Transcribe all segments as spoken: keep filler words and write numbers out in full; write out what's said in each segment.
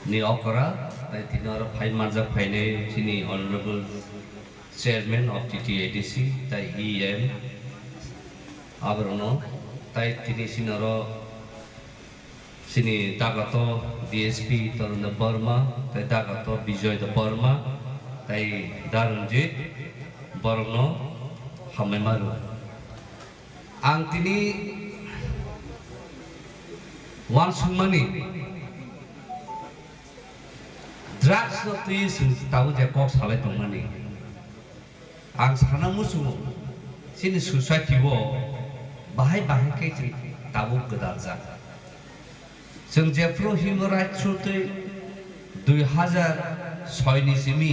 ni okra, tai tini oro phai manjak phainai chini Honorable Chairman of T T A D C, tai E M, aborokno, tai tini chini oro chini Dagato D S P Tarun Debbarma, tai Dagato Bijoy Debbarma, tai Daranjit, borokno hambai ma rw. Ang tini uansukmani, drugs no twi chwng tabuk je kok salai tongmani. Ang sana muchungo, chini society o bahai bahai khe chwng tabuk gwdaljak. Chwng jephru human rights sutwi dui hazar soi ni simi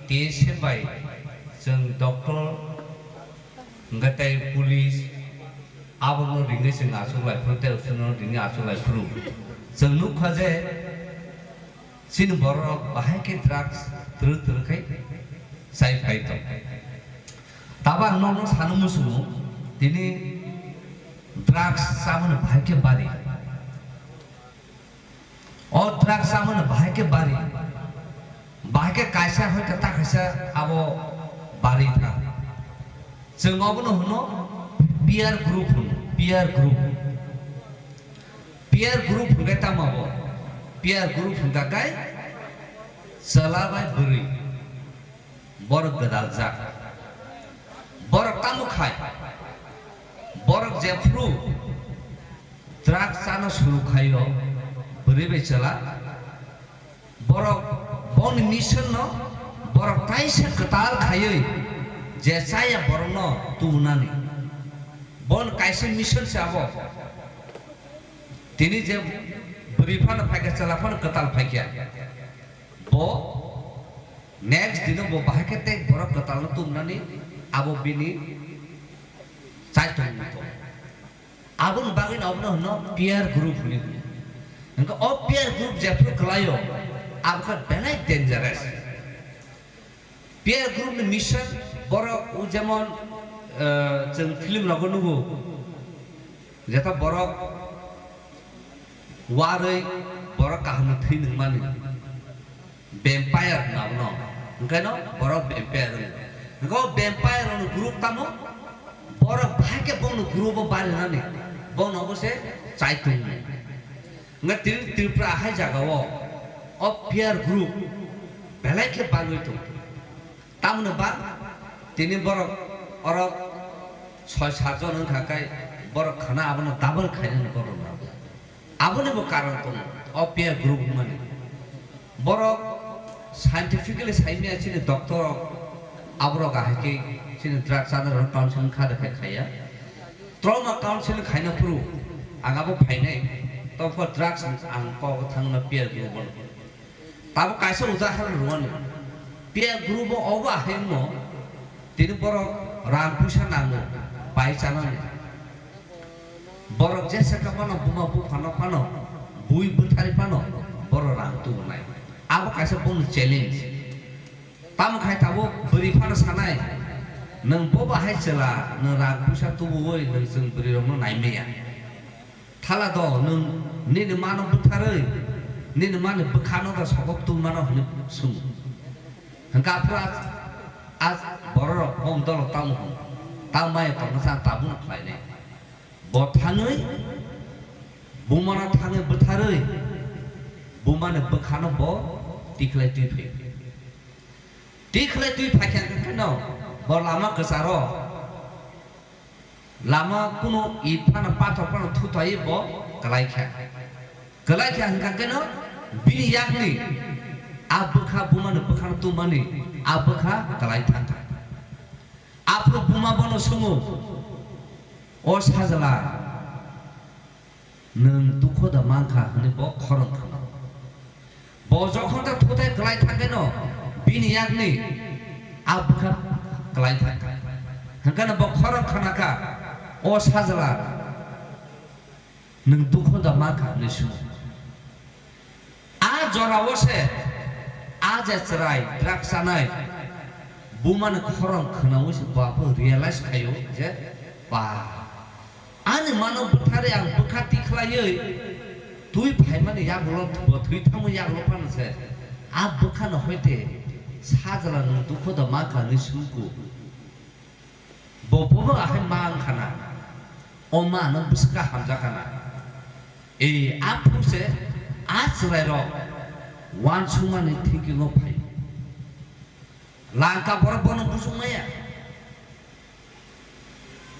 T S F bai chwng doctor, hwnkhe tei police, abono ringwi chwng achuk lai phuru, tei usuno ringwi achuk lai phuru. Chwng nukha je chini borok bahai khe drugs twrwk twrwk khai chai phai tong. Tabo ang nokno sano muchungo, tini drugs chamani bahai khe bari. O drugs chamani bahai khe bari, bahai khe kaisa hoi ta, ta kaisa abo bari tha. Chwng obono hwno peer group hwno, peer group. Peer group hwnkhe tamo abo? Peer group hwnkha khe chwla bai bwrwi. Borok gwdaljak. Borok tamo khai? Borok jephru drugs chana suru khaio, bwrwi bai chwla. Borok boni mission no borok taisa kwtal khaiwi je chaya borokno tubunani. Bon kaisa mission se abo. Tini je bwrwi phano phaikha, chwla phano kwtal phaikha. Bo next dino bo bahai khe tei borok kwtalno tubunani abo bini chaitung tong. Aboni bagwino obono hwno peer group hwnwi hwnwi. Hwnkhe o peer group jephru kwlaio, abo khe belai dangerous. Peer group ni mission borok, jemon, eh, chwng film rogo nugo, jeta borok warwi borok kaham thwi nungmani. Vampire hwna abono. Hwnkhe no borok vampire wng. Hwnkhe o vampire rokni group tamo? Borok bahai khe bongni group o barinani, bongno obo se chaitung. Hwnkhe tini Tripura hai jagao o peer group belai khe bagwi tong. Tamoni ba tini borok oro soi sat jon wngkha khe borok khana abono double khainani borok rok. Aboni bo karon tongo, o peer group wngmani. Borok scientifically saimaya chini doctor rok, aborok ahai khe chini drug chana rok counseling kha de khe khaiya. Trauma counseling khaina phuru ang abo phainai, tongkho drugs ang kok thangna peer group o. Tabuk kaisa udaharon rwmani. Peer group o obo ahimo tini borok rang puisa nango pai chanani. Borok jesa kha phano buma buphano phano bui bwthari phano borok rang tubunai. Abo kaisa bongni challenge. Tamo khai tabuk bwrwi phano sanai, nwng bobo hai chwla, nwng rang puisa tubuwi nwng chwng bwrwi rokno naimaya. Thala do nwng nini mano bwtharwi, nini mani bwkhano da sogok tungmano hwnwi swngo. Hwnkhe aphuru a, a bororok bong dolo tamo hwn, tamo maya tongma sa tabukno khlainai. Bo thangwi, bumano thangwi bwtharwi, bumani bwkhano bo tikhlai twi phaio. Tikhlai twi phaikha hwnkhe no bo lama kwcharo, lama kunu it phano pathor phano thutaiwi bo kwlai kha. Kwlai kha hwnkha khe no bini yakni a bwkha bumani bwkhano tubumani a bwkha kwlai thangkha. Aphuru buma bono swngo, "O sajla, nwng dukho da mankha?" hwnwi bo khorang khna. Bo jokhon ta thutai kwlai thangkheno bini yakni a bwkha kwlai thangkha. Hwnkhe no bo khorang khna kha, "O sajla, nwng dukho da mankha?" hwnwi swngo. A jorao se a je chwrai drug chanai bumani khorang khnaui se bo abo realize khaio je, "Ba, ani mano bwtharwi ang bwkha tikhlaiwi Twi phaimani yagulo bo thwi thangmani yagulo phano se a bwkhano hoite sajla nwng dukho da mankha hwnwi swngkhu. Bo bono ahai ma wngkhana, o ma no bwswk hamjakana. E, aphuru se a chwrairok uansukmani thinking o phai. Langka borok bono bujung maya.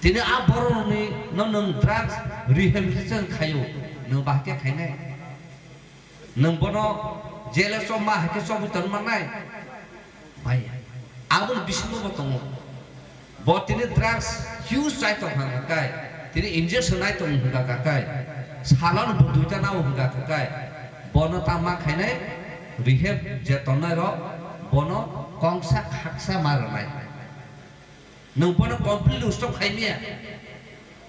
Tini a borokni no nwng drugs rehabilitation khaio, nwng bahai khe khainai? Nwng bono jail o chobma hai khe chobwi ton mannai? Bai, aboni bisingo bo tongo. Bo tini drugs use chai tong kha kai, tini injection nai tong hwnka kha kai, salon bo duita nao hwnka kha kai, bono ta ma khainai rehab je tongnai rok, bono kongsa khaksa ma rwnai. Nwng bono completely stop khai miya.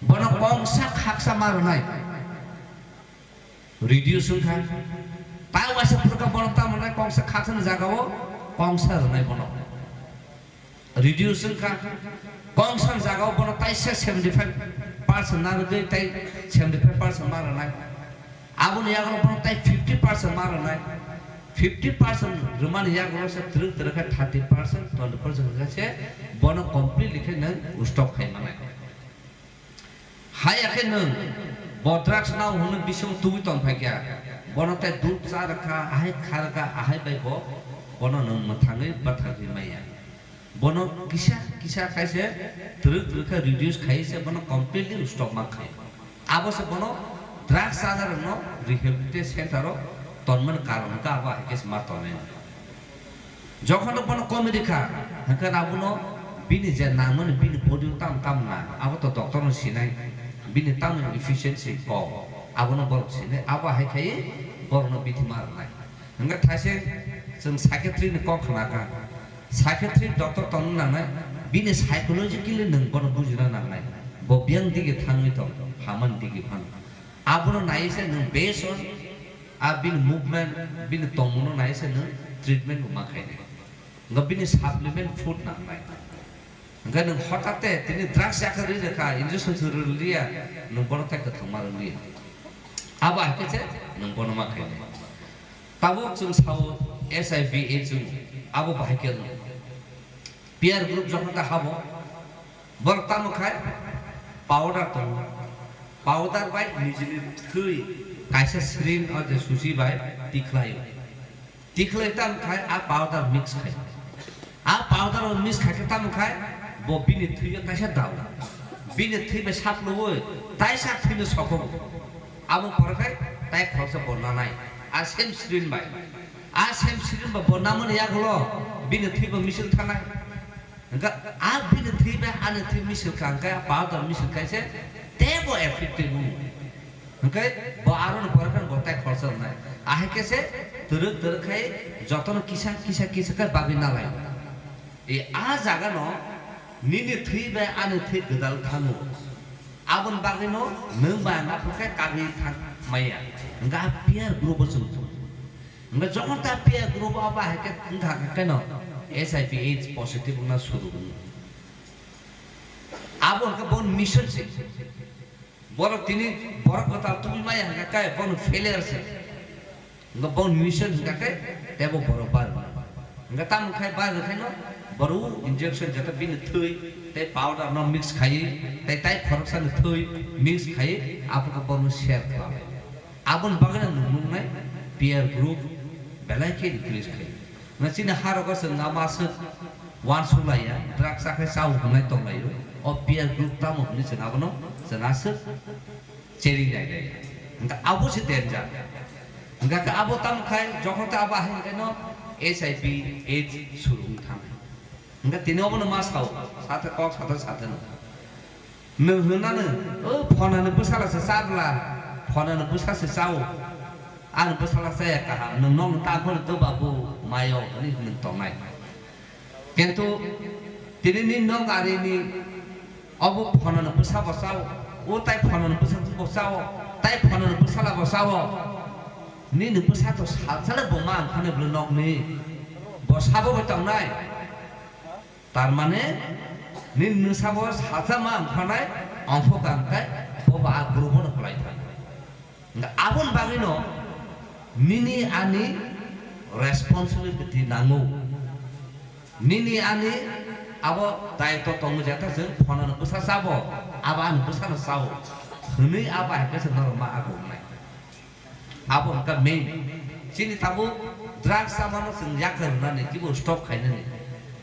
Bono kongsa khaksa ma rwnai. Reduce wngkha. Ta waisa phurkha bono ta mwnai kongsa khaksa ni jaga o kongsa rwnai bono. Reduce wngkha. Kongsa ni jaga o bono taisa seventy five percent na rwgwi tai seventy five percent ma rwnai. Aboni yagulo bono tai fifty percent ma rwnai. Fifty percent rwmani yagulo se twrwk twrwk khe thirty percent, twenty percent hwnkhe se bono completely khe nwng stop khai manai. Haya khe nwng bo drugs nao hwnwi bising tubui tong phai kha. Bono tai dud cha rwkha, ahai kha rwkha, ahai bai bo bono nwng mwthangwi bwthagwi maya. Bono kisa kisa khaise twrwk twrwk khe reduce khai se bono completely stop ma khai. Abo se bono drugs chanarokno rehabilitation center o tonmani karon hwnkhe abo hai khe se ma tonwi. Jokhon bono comedy kha hwnkhe abono bini je nangmani bini body o tam tam na abo to doctor no sinai, bini tamoni efficiency kok abono borok sinai, abo hai khai borokno bithi ma rwnai. Hwnkhe thaise chwng psychiatry ni kok khna kha. Psychiatry doctor tongna nangnai, bini psychologically nwng bono bujina nangnai. Bo biyang dige thangwi tong, hamani dige phano. Abono nai se nwng based on a bini movement, bini tongmungno nai se nwng treatment bo ma khainai. Hwnkhe bini supplement food nangnai. Hwnkhe nwng hotate tini drugs yakhe rwi rwkha, injection se rwliya, nwng bono tai kwthang ma rwliya. Abo hai khe se nwng bono ma khainai. Tabuk chwng sao H I V AIDS wng, abo bahai khe wng. Peer group jokhon ta habo, borok tamo khai powder tongo. Powder bai nijini thwi kaisa syringe o je susi bai tikhlaio. Tikhlai tamo khai a powder mix khai. A powder o mix khai khe tamo khai bo bini thwi o kaisa dao. Bini thwi bai sapluwi taisa thwino sokogo. Abo pore khai tai khoroksa bo nanai. A same syringe bai. A same syringe bai bo namani yagulo bini thwi bo misil thanai. Hwnkhe a bini thwi bai ani thwi misil kha hwnkhe a powder misil khaise teibo effective wng. Hwnkhe bo aroni pore khai bo tai khoroksa rwnai. Ahai khe se twrwk twrwk khai jotono kisa kisa kisa khe bagwi nalai. E a jaga no nini thwi bai ani thwi gwdal thango. Aboni bagwi no nwng bai ang aphuru khe kagwi thang maya. Hwnkhe a peer group o chwng thung. Hwnkhe jokhon ta peer group o abo hai khe wngkha khe no H I V AIDS positive wngna suru wngo. Abo hwnkhe bon mission se. Borok tini borok kwtal tubui maya hwnkha khe bono failure se. Hwnkhe bo mission hwnkha khe teibo borok bar. Hwnkhe tamo khai bar hwnkhe no borok injection jeta bini thwi tei powder no mix khai tei tai khoroksa ni thwi mix khai abo khe bono share khlai. Aboni bagwi no nwng nuknai peer group belai khe increase khai. Hwnkhe chini harogo chwng ama aswk uansuk laiya, drugs chakhai chao hwnwi tonglaio. O peer group tamo hwnwi chwng abono chwng aswk cheri nai nai. Hwnkhe abo se danger. Hwnkhe khe abo tamo khai jokhon tei abo ahai hwnkhe no H I V AIDS suru wng thang. Hwnkhe tini obono ma sao, sathe kok sathe sathe no. Nwng hwnna nwng, o phonani bwsala se chabla, phonani bwsa se chao. Ani bwsala chaya kaham, nwng nokno ta phone to babu mayo hwnwi nwng tongnai. Kintu tini ni nok arini obo phonano bwsa bo chao, o tai phonano bwsa bo chao, tai phonano bwsala bo chao. Nini bwsa to salsale bo ma wngkhane bwlwi nokni. Bo sabo bai tongnai. Tar mane nini nwsa bo salsa ma wngkhanai, ongkho kangkhe bo ba a group no kwlai thang. Aboni bagwino nini ani responsibility nango. Nini ani abo daitw tongo, jeta chwng phonano bwsa chabo, abo ani bwsano chao hwnwi abo hai khe se norok ma ago wngnai. Abo wngkha main. Chini tabuk drugs chamano chwng yakar rwnani, kibo stop khainani.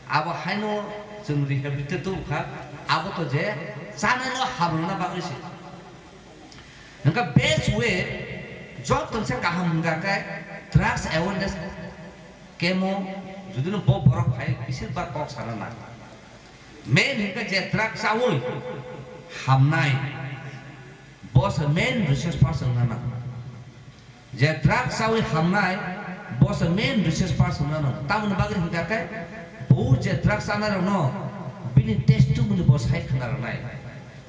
Abo haino chwng rehabilitate tubukha, abo to je chanaino ham rwna bagwi se. Hingkhe best way, joto se kaham hingkha khe drugs awareness camp o judino bo borok phai, bisir ba kok sana nang. Main hingkhe je drugs chaui hamnai, bo se main resource person wngna nang. Je drugs chaui hamnai, bo se main resource person wngna nang. Tamoni bagwi hingkha khe bo je drugs chanai rokno bini testimony bo sai khna rwnai.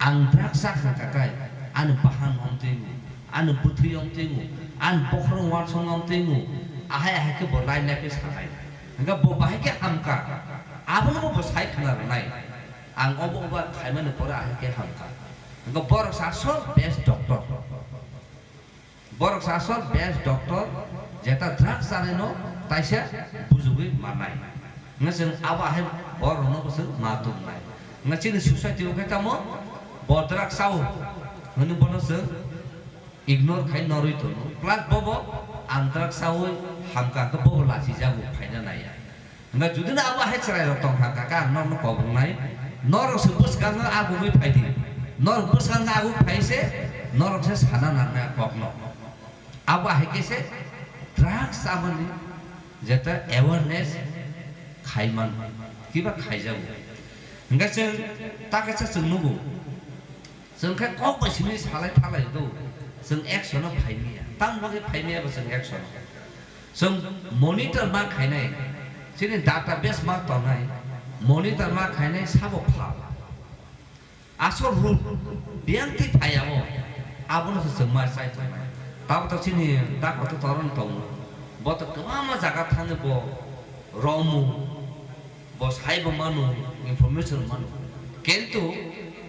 Ang drugs cha kha kha khe ani bahan om twi wngo, ani bwthwi om twi wngo, ani bokhorok uansukma om twi wngo, ahai ahai khe bo line life sanai. Hingkhe bo bahai khe hamkha, abono bo sai khna rwnai. Ang obo obo khaimani pore ahai khe hamkha. Hingkhe borok sa asol best doctor. Borok sa asol best doctor, jeta drugs chanaino taisa bujugwi mannai. Hwnwi chwng abo hai borokno bo chwng ma tubunai. Hwnwi chini society o khe tamo bo drugs chao hwnwi bono chwng ignore khai norwi tongo. Plus bobo ang drugs chaui hamkha khe bobo lachijago phaina naiya. Hingkhe judino abo hai chwrairok tongkha, kaka, ang norokno kok wngnai, norok se bwskango agugwi phai di, norok bwskango agugwi phai se, norok se sana nangnai a kokno. Abo hai khe se drugs chamani jeta awareness khai man, kiba khaijago. Hingkhe chwng ta kaisa chwng nugo, chwng khe kok bai simi salai thalai do, chwng action o phai manya, tamo bagwi phai manya bo chwng action o. Chwng monitor ma khainai, chini database ma tongnai, monitor ma khainai sabo phal. Asol root biyang twi phaiya o, abono se chwng ma chai tongnai. Tabuk to chini dakoto toron tongo, bo to kwbangma jaga thangwi bo romu, bo saibo mano, information mano. Kintu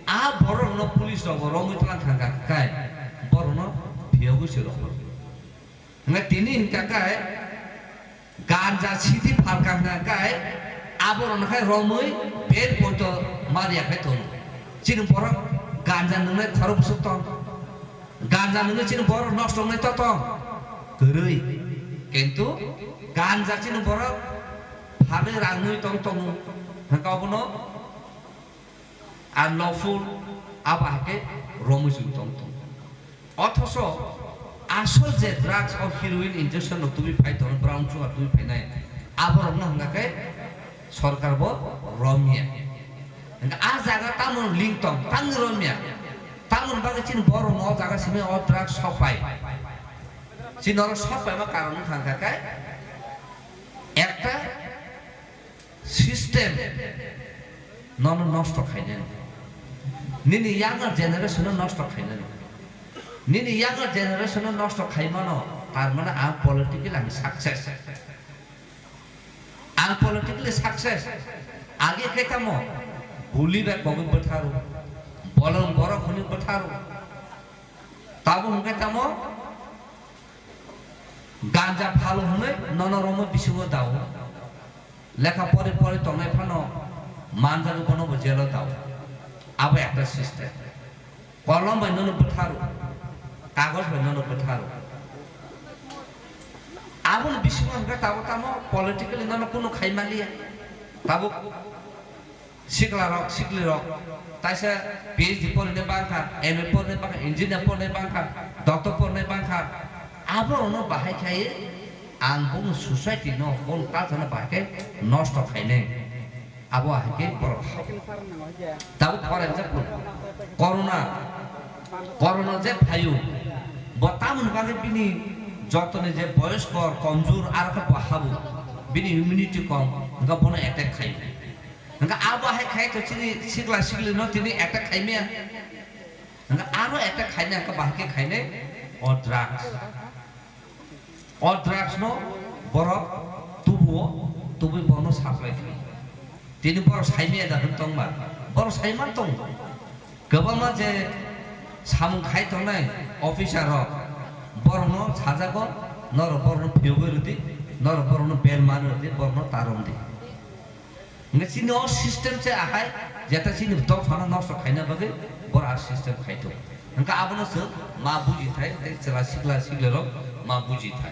a borokno police rok bo romwi tlang thangkha khe borokno phiyogwi se rokha. Hingkhe tini hingkha khe ganja sidi phalkha hingkha khe aborokno khai romwi bel poito mariya khai tongo. Chini borok ganja nwngnai khorok bwswk tong, ganja nwngnai chini borok nosto wngnai to tong kwrwi. Kintu ganja chini borok phalwi rang nwi tong tongo, hingkhe obono unlawful, abo hai khe romwi chwng tong tong. Othoso asol je drugs o heroin injection no tubui phai tongo, brown sugar tubui phainai, aborokno hwnga khe sorkar bo romya. Hingkhe a jaga tamo link tong, tangni romya. Tamoni bagwi chini borokno o jaga simi o drugs sok pai. Chini oro sok paima karon wngkha hwnka khe ekta system nono nosto khainani. Nini younger generation no nosto khainani. Nini younger generation no nosto khaimano, tar mane ang politically ang success. Ang politically success. Age khe tamo buli bai kogwi bwtharo, bolong borok hwnwi bwtharo. Tabuk hwnkhe tamo ganja phalo hwnwi nono romwi bisingo dao. Lekha pori pori tongnai phano manjagwi bono bo jelo dao. Abo ekta system. Kolom bai nono bwtharo, kagoj bai nono bwtharo. Aboni bisingo hwnkhe tabuk tamo politically nono kunu khai manliya. Tabuk sikla rok, sikli rok, taisa P H D porinai bangkha, M A porinai bangkha, engineer porinai bangkha, doctor porinai bangkha, aborokno bahai khai ang bono society no, bono culture no bahai khai nosto khainai. Abo hai khe borok tabuk for example, corona, corona je phaio, bo tamoni bagwi bini jotoni je boyoskor, komjur, aro khe bo habo, bini immunity kom, hwnkhe bono attack khaio. Hingkhe abo hai khai to chini sikla sikli no tini attack khaimaya. Hingkhe aro attack khainai hingkhe bahai khe khainai o drugs. O drugs no borok tubuo, tubui bono supply khaio. Tini borok saimaya da hwn tongma, borok saiman tongo. Kwbangma je samung khai tongnai officer rok, Borokno sajago, norok borokno phiyogwi rwdi, norok borokno bel man rwdi, borokno ta romdi. Hwnkhe chini o system se ahai, jeta chini dophano nosto khaina bagwi borok a system khai tongo. Hwnkhe abono chwng ma buji thai, tei chwla sikla siklirok ma buji thai.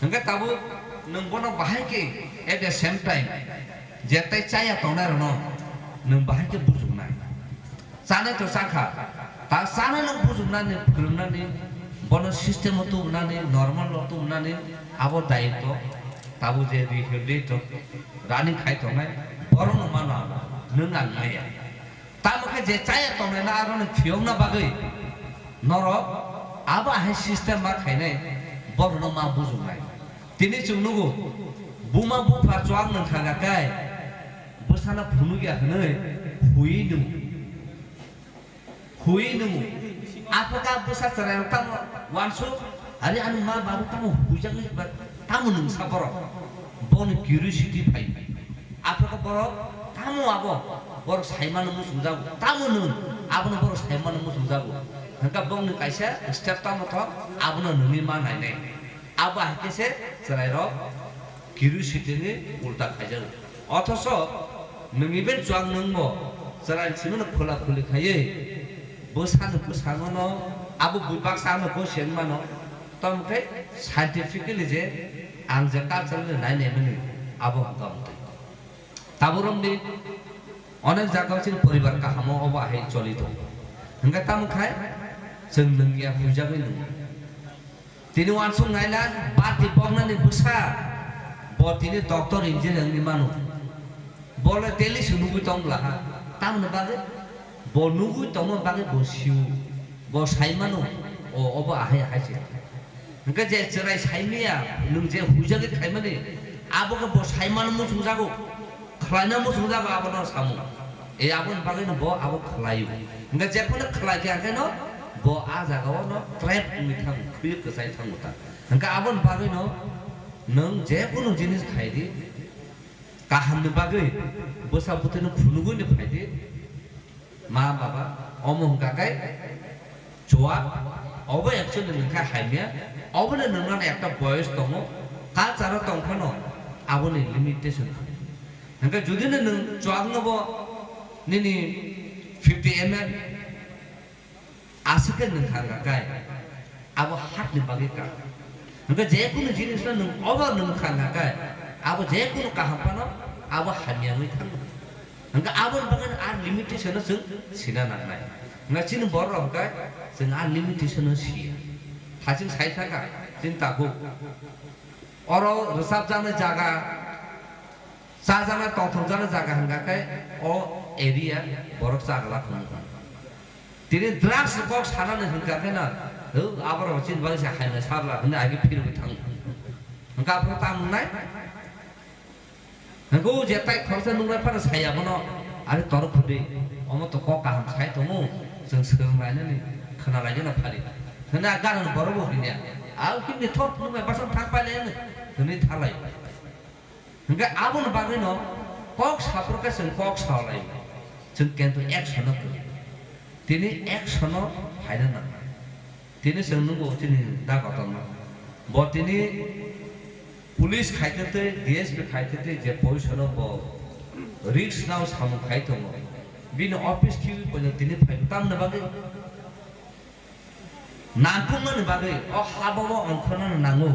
Hwnkhe tabuk nwng bono bahai khe at the same time je tei chaya tongnai rokno nwng bahai khe bujuknai. Chanai to chakha, ta chanai no bujuknani, phwrwngnani, bono system o tubunani, normal o tubunani, abo dayitwo tabuk je rehabilitate running khai tongnai, borokno mano abo, nwng ang maya. Tamo khe je chaya tongnaino aroni phiyokna bagwi norok abo ahai system ma khainai, borokno ma bujuknai. Tini chwng nugo, buma bupha chuak nwng kha kai, bwsano phunukya hwnwi hui nung. Hui nung. Aphaka bwsa chwrairok tamo wansuk, ari ani ma babu tamo huijagwi ba tamo nungsa borok. Boni curiosity phai. Aphaka borok tamo abo, borok saimano muchungjago. Tamo nung, abono borok saimano muchungjago. Hwnkha bongni kaisa step tamo thok, abono nungwi ma nainai. Abo hai khe se chwrairok curiosity ni ulta khaijago. Othoso nwng even chuak nwngbo chwrai simi no khula khuli khaiwi bwsani bwskango no abo bui baksa ano bo seng mano. Tamo khe scientifically je ang je culturally nai nai mani abo hwnkha amtwi. Taborokni onek jaga o chini poribar kahamo obo ahai choli tongo. Hwnkhe tamo khai chwng nwngya huijagwi nwngo. Tini wansuk naila bati boknani bwsa bo tini doctor engineer wngwi mano. Bole daily se nugwi tong laha. Tamoni bagwi bo nugwi tongma bagwi bo sio. Bo sai mano, o, obo ahai ahai se. Hwnkhe je chwrai saimaya, nwng je huijagwi khaimani, abo khe bo saimano muchungjago, khlaina muchungjago abono samung. E aboni bagwino bo abo khlaio. Hwnkhe jephano khlai khe, hwnkhe no bo a jagao no trap wngwi thango, khwiwi kwchai thango ta. Hwnkhe aboni bagwino nwng jekunu jinis khai di, kahamni bagwi bwsa bwtwino phunugwino phai di. Ma baba, omo hwnkha khe chuak, obo actually nwng khe hamya, obono nwng nang ekta boyos tongo, culture o tong phano aboni limitation. Hwnkhe jodi no nwng chuak no bo nini fifty M L aswk khe nwng kha hwnkha khe, abo hakni bagwi kha. Hwnkhe jekunu jinis no nwng over nwng kha hwnkha khe, abo jekunu kaham phano abo hamya wngwi thango. Hwnkhe aboni bagwi a limitation no chwng sina nangnai. Hwnkhe chini borok rok hwnkhe chwng a limitation no siya. Hasing sai thangkha chini takhuk. Oro rwchapjaknai jaga, chajaknai tongthokjaknai jaga hwnkha khe o area borok chagla phunukha. Tini drugs ni kok sanani hwnkha khe na, hw, aborok chini bagwi se hamya sabla hwnwi agi phirogwi thango. Hwnkha aphuru tamo wngnai? Hwnkhe o je tai khoroksa nuknai phano sai abono, "Are toro khudi, omo to kok kaham sai tongo, chwng swrwng lainani, khwna lainani phari." Hwnwi a ganani borok bo hwnya, "A himni thok nuknai bwswk thang pailai," hwnwi thalai. Hwnkhe aboni bagwino kok saphuru khe chwng kok salai, chwng kintu action-o kwrwi. Tini action-o phaina nangnai. Tini chwng nukgo chini da kotorma. Bo tini police khai khe tei D S P khai khe tei je position-o bo risk nao samung khai tongo. Bini office khiwi poino tini phai tamni bagwi? Nangkukmani bagwi o habao ongkhornani nango,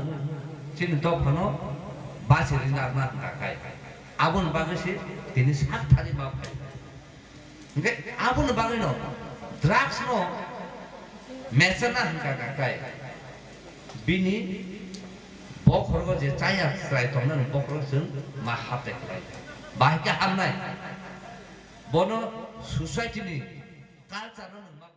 chini dophano bachirwi narwkna hwnkha khe. Aboni bagwi se tini sak thani ma phai. Hwnkhe aboni bagwino drugs no mechana hwnkha khe bini bokhorogo je chaya chwrai tongnani bokhorogo chwng ma hapte khlai. Bahai khe hamnai. Bono society ni culture no nwng ma